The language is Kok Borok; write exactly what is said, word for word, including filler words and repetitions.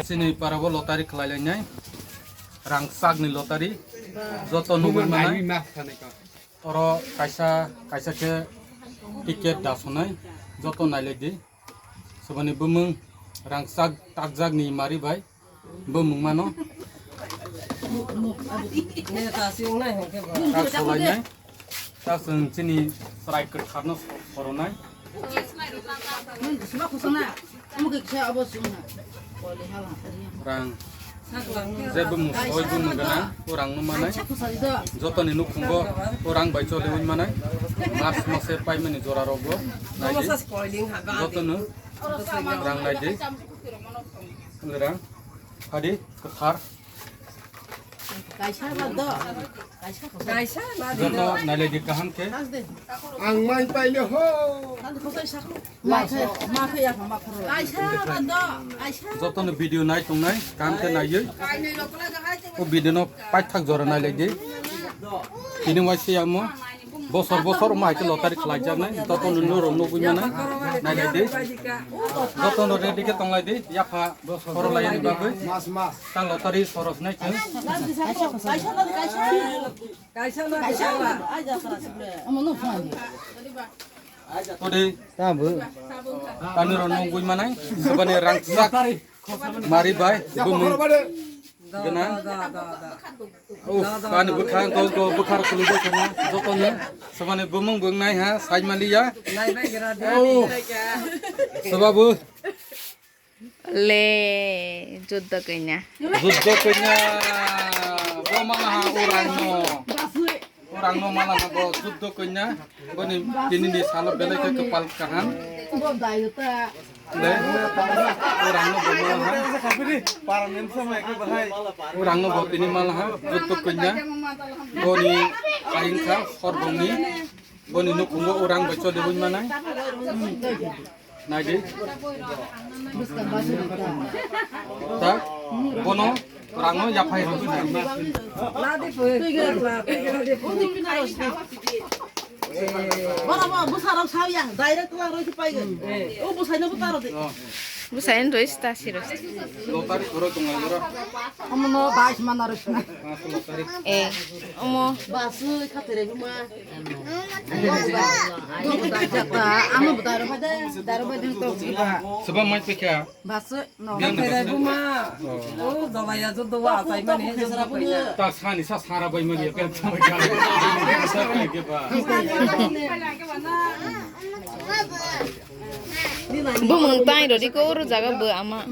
Chini parabo lottery khlai lainai. Rang sakni lottery. Joto nugwi manai. Oro kaisa, kaisa khe ticket da sonai. Joto nailai di. Sobani bumung rang sak takjak ni mari bai. Bumung mano. Tak solai nai. Tak chwng chini chwrai kwthar no soronai. Rang. Je bumung soi bumung gwnang, o rang no manai. Jotoni nukhungo o rang bai choliwi manai. March mase paimani jora rogo. Naidi. Jotono rang naidi. Rang. Hadi, kwthar. Kaisa ba do. Kaisa ba do. Joto nailai di kaham khe. Ang mai paile ho. Kaisa ba do. Kaisa. Joto no video nai tongnai, kaham khe naiwi. O video no paithak jora nailai di. Tini waise amo. Bosor bosor omo hai khe lottery khlaijaknai, joto no norok nugwi manai, nailai di. Joto no ready khe tonglai di, yapha bosor lai ni bagwi. Mas, mas. Ta lottery soros nai khe. Kaisa na kaisa. Odi. Tamo. Tani rok nugwi manai, sobani rang sak. Mari bai, bumung. Gana. Uff, ani bwkha, go, go, bwkha rok khului bai khana. Jotono, sobani bumung bung nai ha, sai mali ya. Uff. Sobabu. Le, juddo kanya. Juddo kanya. Bo mala ha orang no. Orang no mala ha bo juddo kanya. Boni tini ni salo belai khe kwpal kaham. Le, orang no bo mala ha. Orang no bo tini mala ha, juddo kanya. Boni kain kha, horbong ni. Boni nukhungo orang bai choli wi manai. Naidi. Tak, bono rangno yaphai rw. Bora bo bwsarok sao yang direct lang rw si paigen. O bwsaino bo taro de. Bwsaino rw si ta si rw. Lotari khoro tongo bora. Omo no bais mana rw sina. Lotari. Eh, omo. Basui khatere buma. Soba mai pekha. Bas no. Buma. O jolaya juddo wa atai mani juddo kanya. Ta sani sa sara bai mani ya kan. Bumung tai rodi ko oro jaga bo ama.